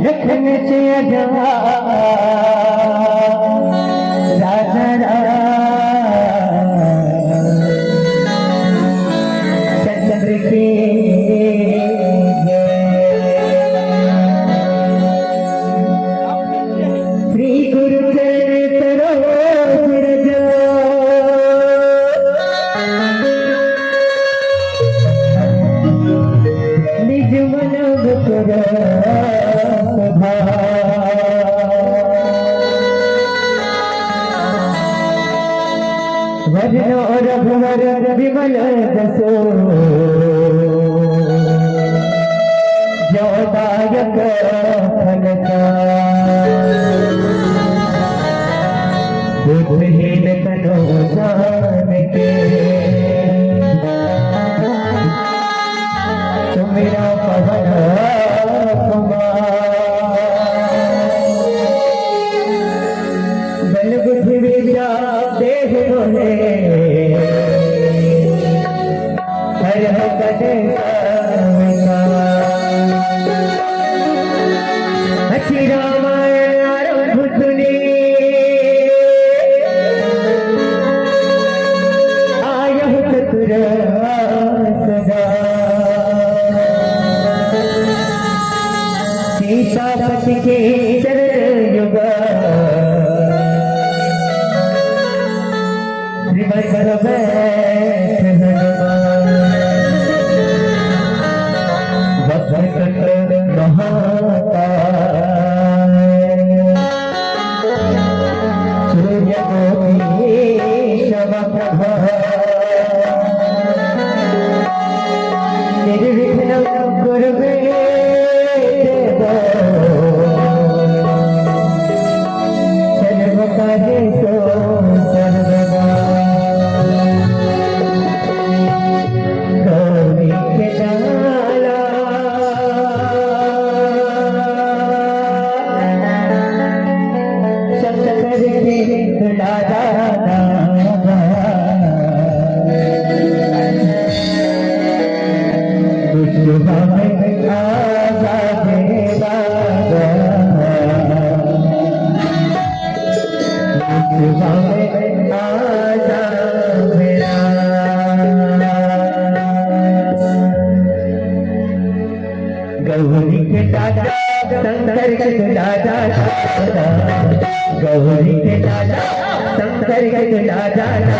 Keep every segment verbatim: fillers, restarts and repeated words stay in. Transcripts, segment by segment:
लखन से अजवा राजा रामचंद्र की जय। श्री गुरु चरण सरोज रज। निज मन मुकुर सुधार। वरनो रघुवर विमल जसु। जो दायक फल का। बुद्धहीन तनु जान के। सुमिरो पवन कुमार। बल बुद्धि विद्या देहु मोहे। हरहु कटे सब का। अति रामायण आरंभ सुनि। आयहु चतुर सदा। सीतापति के चरण युग। श्रीमद् बैठ हनुमान। वक्रतुंड महाकाय। सूर्यकोटि समप्रभ। निर्विघ्नं कुरु मे देव। गौरी के दादा, शंकर के दादा, गौरी के दादा, शंकर के दादा।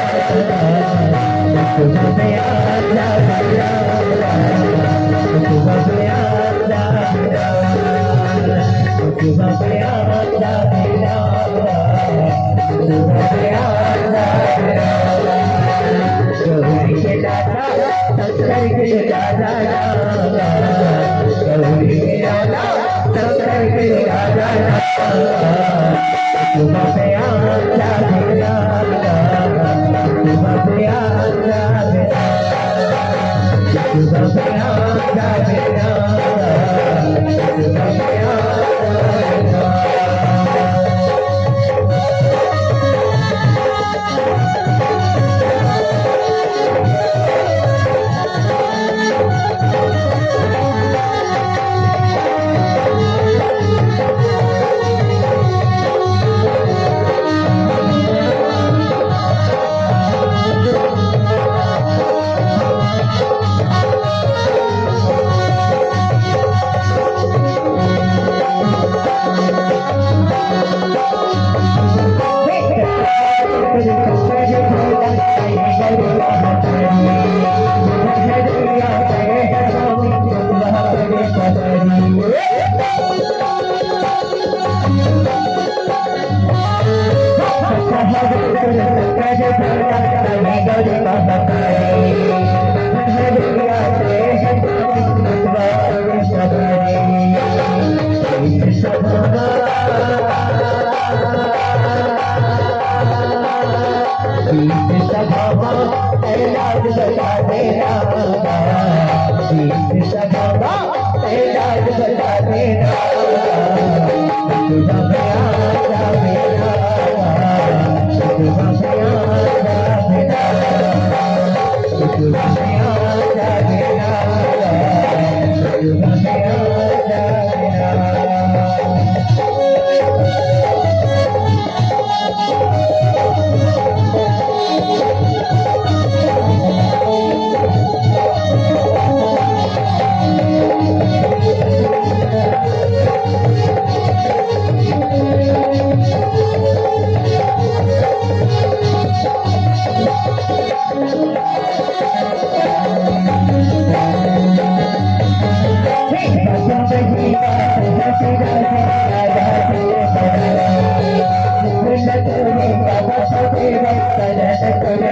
बोले शंकर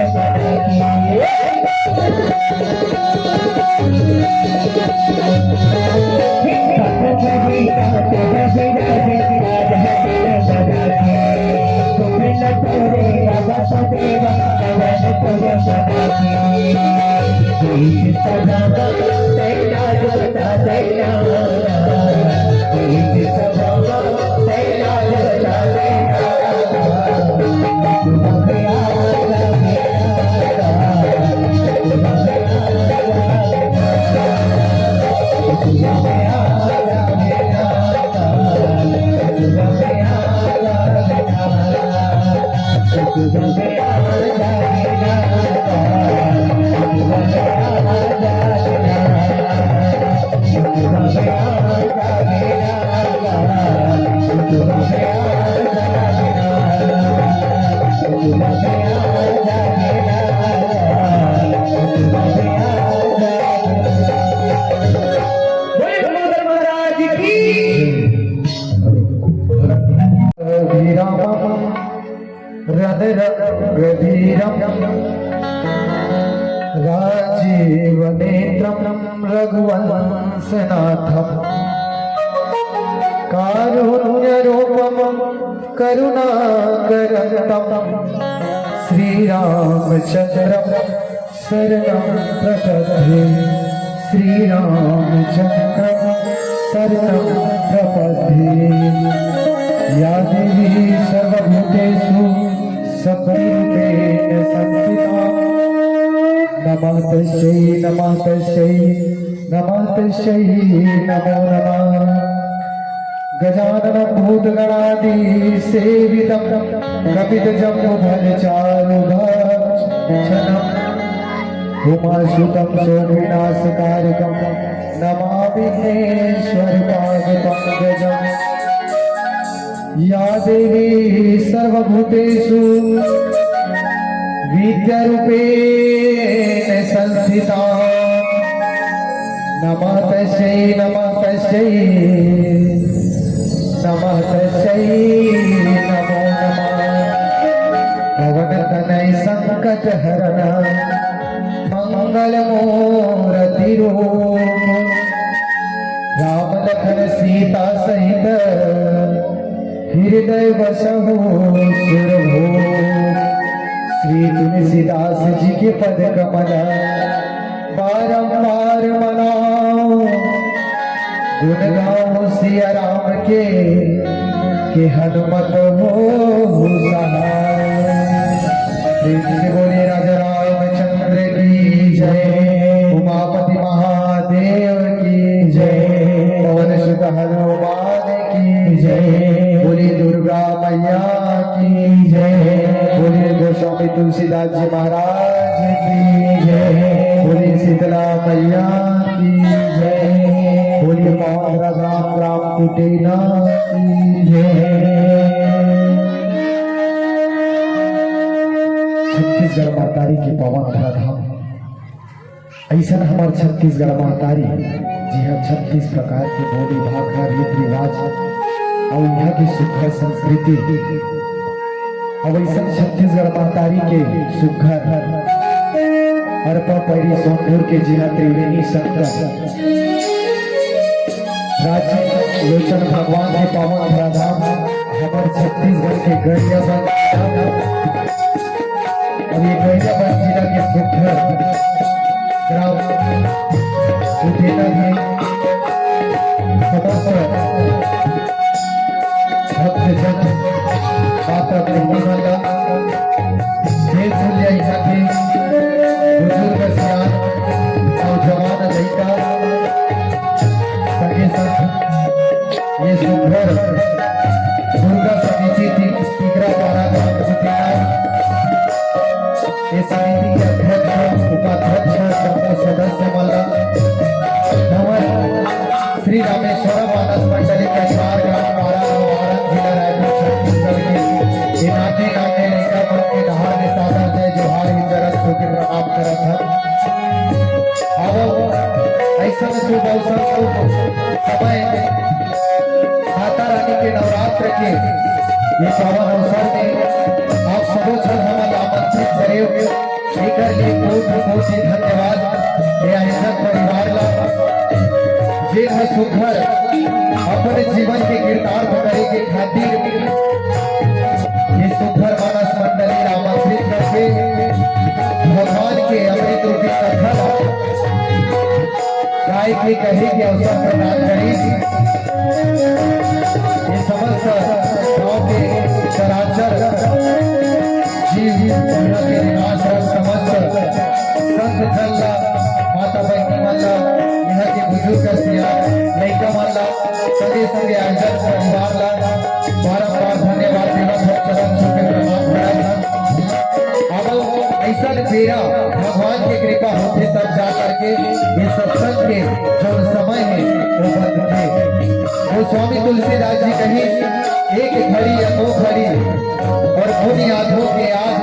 महाराज की। रघुवीरम रघुवीरम राजीव नेत्रम रघुवंशनाथम कारुण्य रूपम करुणाकरंतम श्री रामचंद्रम शरणं प्रपद्ये। श्री रामचंद्रं शरणं प्रपद्ये। या देवी सर्वभूतेषु शक्तिरूपेण संस्थिता। नमः तस्यै, नमः तस्यै। नमः तस्यै नमो नमः। गजाननं भूतगणादिसेवितं कपितजम्बूफलचारुभक्षणम्। उमासुतं शोकविनाशकारकं नमामि विघ्नेश्वरपादपङ्कजम्। या देवी सर्वभूतेषु विद्यारूपेण संस्थिता। नमः तस्यै नमः तस्यै नमः तस्यै नमो नमः। पवनतनयसंकटहरण मंगलमूर्तिरूप। राम लखन सीता सहित हृदय बसहु सुरभूप। श्री तुलसीदास जी के पद कमल बारंबार मनाओ। गुण गाओ सिया राम के, कि हनुमत होहु सहाय। प्रेम से बोलिए राजा रामचंद्र की जय, उमापति महादेव की जय, पवन सुत हनुमान की जय, बोलिए दुर्गा मैया की जय, बोलिए गोस्वामी तुलसीदास जी महाराज की जय, बोलिए शीतला मैया की जय, बोलिए पवन राम राम कुटेला की जय। छत्तीसगढ़ महतारी के पावन धराधाम, अइसन हमर छत्तीसगढ़ महतारी, जिहां छत्तीस प्रकार के बोली, भाखा, रीत रिवाज अउ इहां के सुघर संस्कृति, अउ अइसन छत्तीसगढ़ महतारी के सुघर अरपा पैरी सोनपुर के जिहां त्रिवेणी संगम राजीव लोचन भगवान के पावन धराधाम, हमर छत्तीसगढ़ के गरियाबंद। अब ये गरियाबंद जिला के सुघर ग्राम उठेना में समस्त भक्तजन, माता बहिनी मन ला, देश दुनिया इहाँ के बुजुर्ग, सियान, नौजवान, लइका, संगे संग ये सुघर दुर्गा समिति ति-, तिगरा पारा ग्राम सुखीनाथ, ये समिति के अध्यक्ष, उपाध्यक्ष, समूह सदस्य मन ला नमन। श्री रामेश्वरम मानस मंडली के चार ग्राम पारा नवारन, जिला रायपुर, छत्तीसगढ़ के ये नाचे गाने लइका मन के डहार ले सादर जय जोहार, ही चरण छू के प्रणाम करत हन। अब अइसन शुभ अवसर, शुभ समय, माता रानी के नवरात्र के ये पावन अवसर में आप सबो झन हमन आमंत्रित करे, एकर लिए कोटि कोटि धन्यवाद ये आयोजक परिवार ला, जेन ह सुघर अपन जीवन के कृतार्थ करे के खातिर ये सुघर मानस मंडली ला आमंत्रित करके भगवान के अमृत रूपी कथा ला गाय के कहे के अवसर प्रदान करिस। ये समस्त गांव के चराचर जीव, यहाँ के निवास और समस्त संत जन ला, माता बहिनी मन ला, यहाँ के बुजुर्ग सियान लइका मन ला, संगे संगे आयोजक परिवार ला बारंबार धन्यवाद देवत हन, चरण छू के प्रणाम करत हन। अब अइसन बेरा भगवान के कृपा होथे तब जा करके ये सत्संग के जो समय हे वो बनथे। गोस्वामी तुलसीदास जी कहिन, एक घड़ी अधो घड़ी और पुनि आधो के आध,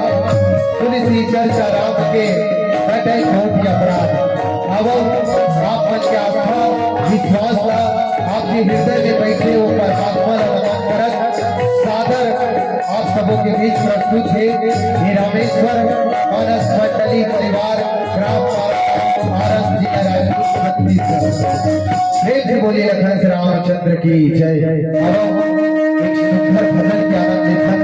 तुलसी चर्चा राम के कटे कोटि अपराध। अब आप मन के आस्था विश्वास ला आपके हृदय में बैठे वो परमात्मा ला नमन करत सादर आप सबों के बीच प्रस्तुत हे ये रामेश्वर मानस मंडली परिवार ग्राम पारा, आर एस जिला रायपुर, छत्तीसगढ़। प्रेम से बोलिए लखन श्री रामचंद्र की जय। अब एक सुंदर भजन के आनंद लेथन,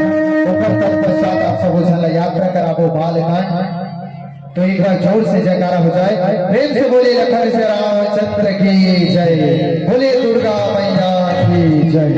ओकर तत्पश्चात आप सबो झन ला यात्रा कराबो बाल गान। तो एक बार जोर से जयकारा हो जाए, प्रेम से बोलिए लखन श्री रामचंद्र की जय, बोलिए दुर्गा मैया की जय।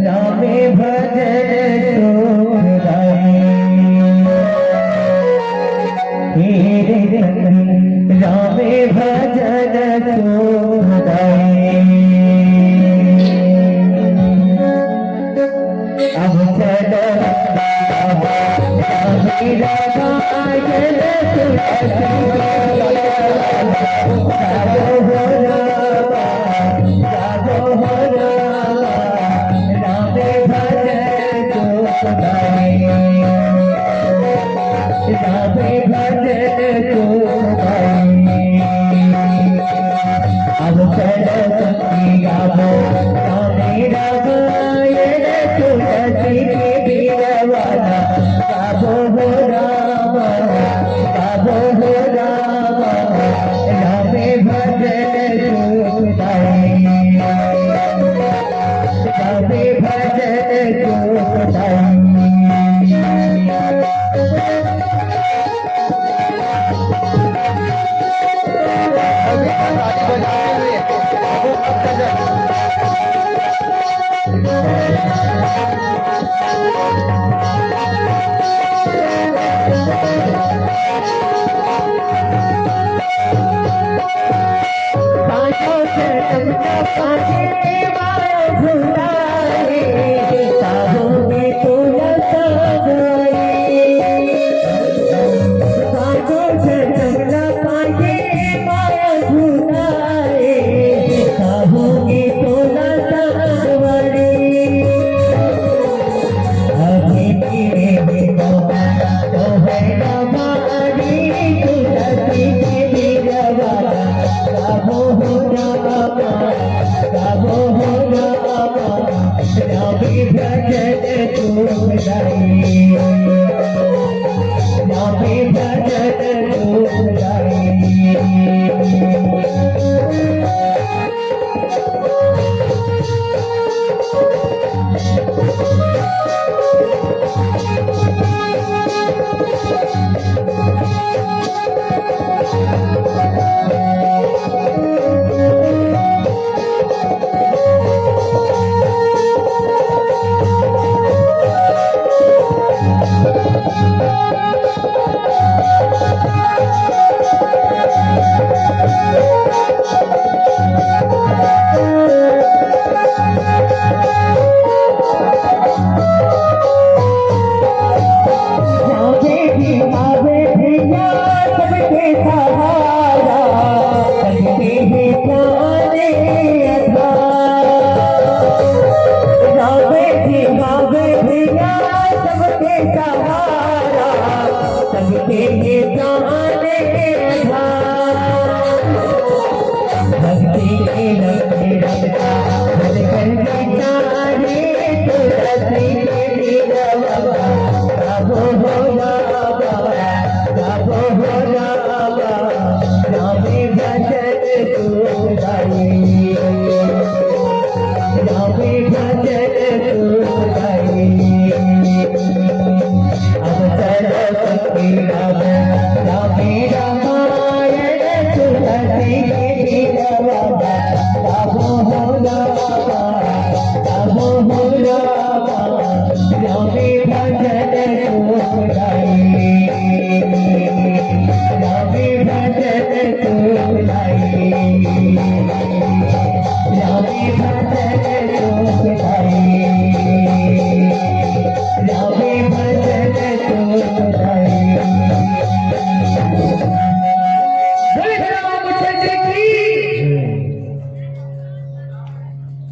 रामे भजन सुखदाई। हे रे संगी, रामे भजन सुखदाई। अब चल अब चलो संगी गावो, रामे रामायण तुलसी के बीरवाना। गावो हो रामा, गावो हो रामा, रामे भजन सुखदाई। रामे भजन सुखदाई।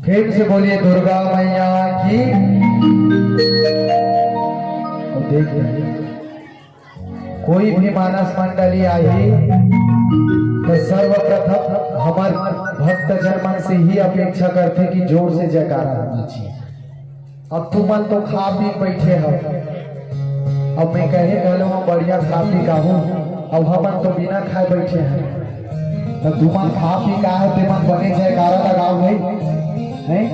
फिर से बोलिए दुर्गा मैया की। और देख, कोई भी मानस मंडली आही तो सर्वप्रथम हमर भक्तजन मन से ही अपेक्षा करथे कि जोर से जयकारा होना चाहिए। अब तुमन तो खा पी बइठे हव, अब मैं कहे घलो हम बढ़िया खा पी के आहूं, अब हमन तो बिना खाए बइठे हन, त तुमन खा पी के आए हव, तेमन बने जयकारा लगाव भाई, हैं?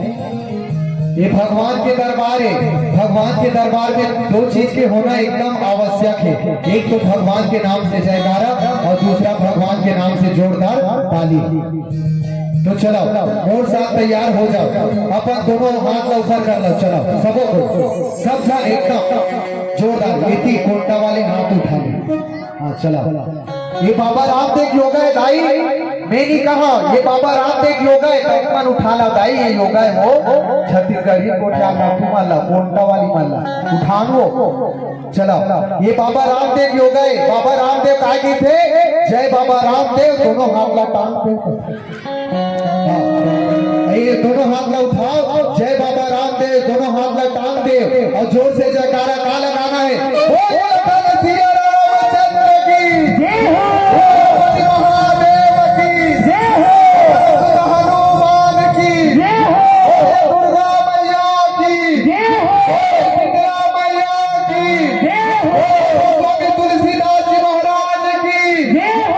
ये भगवान के दरबार है, भगवान के दरबार में दो चीज के होना एकदम आवश्यक है। एक तो भगवान के नाम से जयकारा और दूसरा भगवान के नाम से जोरदार ताली। तो चलो, मोर साथ तैयार हो जाओ, अपन दोनों हाथ ला ऊपर कर लो। चलो, सबो को, सब झन एकदम जोरदार, एती कोंटा वाले हाथ उठा ले। हाँ, चलो। ये बाबा रामदेव योगा है दाई, मैं नहीं कहा, ये बाबा रामदेव योगा है, तो मन उठा ला दाई, ये योगा है वो छत्तीसगढ़ी कोठियार नाटू मन ला, कोंटा वाली मन ला उठान वो। चलो, ये बाबा रामदेव योगा है। बाबा रामदेव काय कहिथे? जय बाबा रामदेव, दोनों हाथ ला टांग दे। हाँ। ये दोनों हाथ ला उठाओ, जय बाबा रामदेव, दोनों हाथ ला टांग दे और जोर से जयकारा का लगाना है। बोलो, बोलो, सिया रामचंद्र की जय हो। बोलो, महादेव की जय हो। बोलो, हनुमान की जय हो। बोलो, दुर्गा मैया की जय हो। बोलो, शीतला मैया की जय हो। बोलो, स्वामी तुलसीदास जी महाराज की जय हो।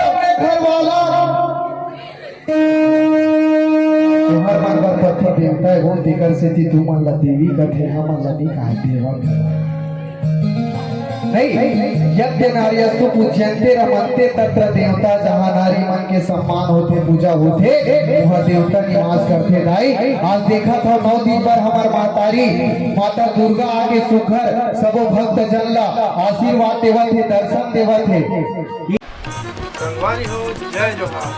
अपने घर वाला तुहर मन बर पति देवता है, वो तेकर सेती तुमन ला देवी कथे, हमन ला नहीं कहा देवा। नहीं, यज्ञ नार्यस्तु पूज्यन्ते रमन्ते तत्र देवता, जहाँ नारी मन के सम्मान होथे, पूजा होथे, वहाँ देवता निवास करथे। दाई, आज देखा था नौ दिन बर हमर महतारी माता दुर्गा आके सुघर सबो भक्त जन ला आशीर्वाद देवत हे, दर्शन देवत हे। संगवारी हो, जय जोहार।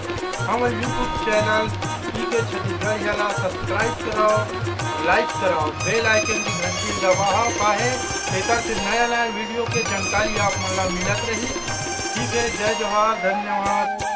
हमर YouTube चैनल पीके छत्तीसगढ़िया ला सब्सक्राइब कराओ, लाइक कराओ, बेल आइकन की घंटी दबाओ, काहे तेकर से नया नया वीडियो के जानकारी आप मन ला मिलत रही। ठीक है, जय जोहार, धन्यवाद।